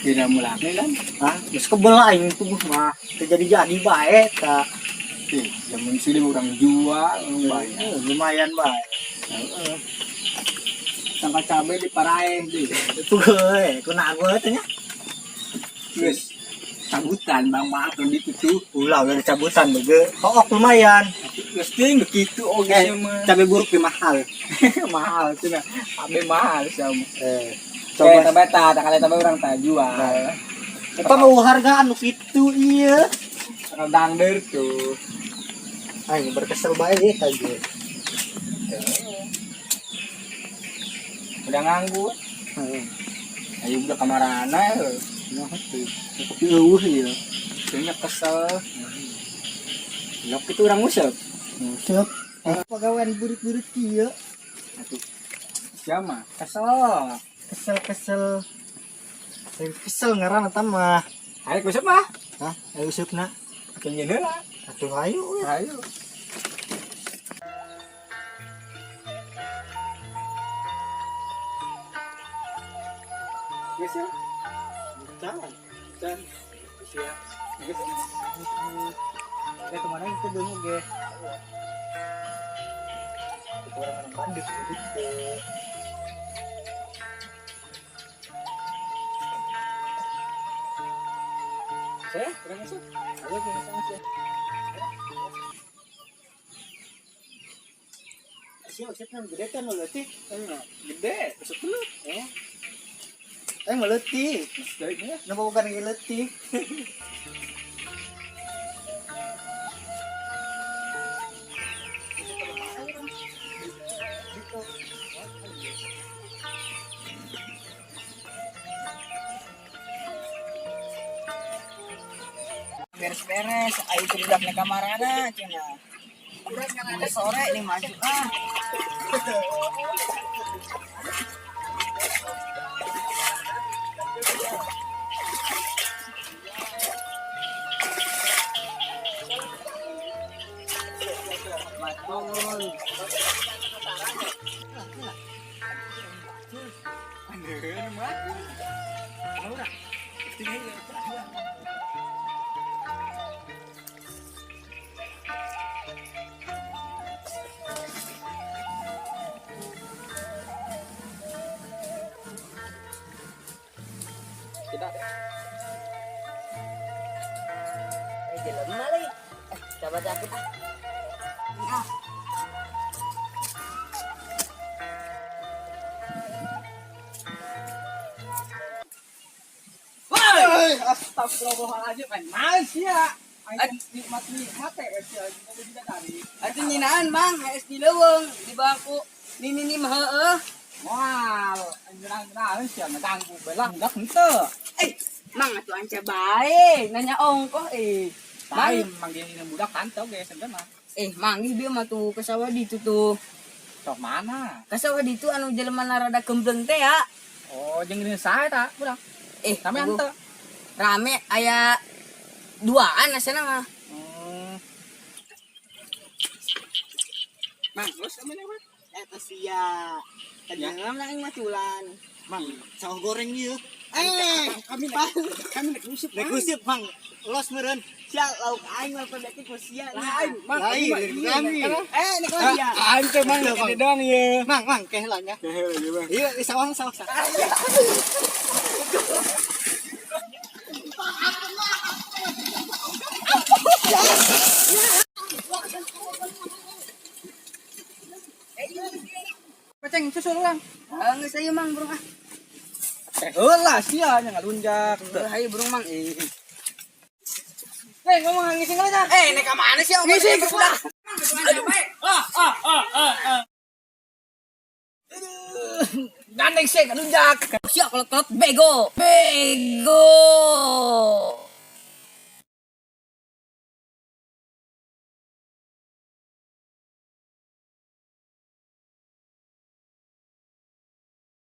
Tidak mulaknya kan? Hah, geus kebel aing tuh mah. Teu jadi-jadi bae ta. Ih, zaman sini orang jual lumayan. Lumayan bae. Heeh. Sangka cabe di paraeh deh. Itu gue, ku nago teh nya. Geus cabutan bang maaf di itu. Ulah udah dicabutan bege. Hook lumayan. Geus ting kitu oge Eh, mah. cabe buruk ge mahal. Mahal cenah. Cabe mahal sama. Coba Coba ta, tak kali tambah orang tak jual. Eta mau harga anu kitu ieu. Tanggal dangder tuh. Aing berkesel bae ieu teh ge. Udah nganggur. Heeh. Ayo udah kamarana ya. Nah, tuh. Kopi eueuh ieu. Kayaknya kesel. Lok itu orang usep. Siap. Pegawaian burit-burit kieu. Atuh. Siapa? Kesel. Kesel-kesel. Kesel ngaran eta mah. Ayo usep mah. Hah, ayo usupna. Kayaknya heula. Atuh ayo we. Ayo. Geus ya. Can. Can. Geus ya. Geus. Ya kemana itu dulu ge. Itu orang orang bandit gitu. Saya kurang usep. Ayo kurang usep. Siap, siap gede kan leutik. Gede, usep dulu. Eh. Eh meleutik. Gede. Napa bukan lagi leutik? Beres-beres ayo celudak na kamarana cenah. Udah sore nih maju ah. Matul. Tidak. Eh jelema lagi. Eh coba sakit ah. Ah. Woi, astagfirullahaladzim, main males ya. Aing nikmat-nikmat ya, sia juga tadi. Atuh nyinaan Mang, hees di leuweung di bangku. Nini ni mah heueuh. Moal, anjir-anjir sia ngeganggu belah enggak henteu. Eh, Mang atuh anca bae, nanya ongkoh eh. Mang, Lain manggil ini budak tante oge sebenarnya mah. eh manggih bieu mah tuh ke sawah ditu tuh. Sok mana? Ke sawah ditu anu jelema rada gembleng teh ya. Oh, jeung ini saha eta budak? Eh, Rame tunggu. henteu. Rame aya duaan asana mah. Mang, terus amene mah? Eta sia. Tadi mah aing mah culan. Mang, sawah goreng ieu. Eh, Kami kami nek usep. Rek useup, Mang. Los meureun. Sia lauk aing mah pebeki ku sia. Lain, Mang. Lain, kami. Eh, nek sia. Aing teh Mang Mang. gede doang ieu. Mang, mang keh lah nya. Kehe lagi, Bang. Iya, di sawah sawah. sawah. Peceng susul urang. Ah, geus ayo Mang burung ah. Teh heula sia nya ngalunjak. Hayu burung Mang. Eh, Eh, ngomong ngising heula nya. Eh, nek ka mana sih? Ngising, budak. Mang, bae. Gandeng sih ngalunjak. Sia kalau kelot bego. Bego.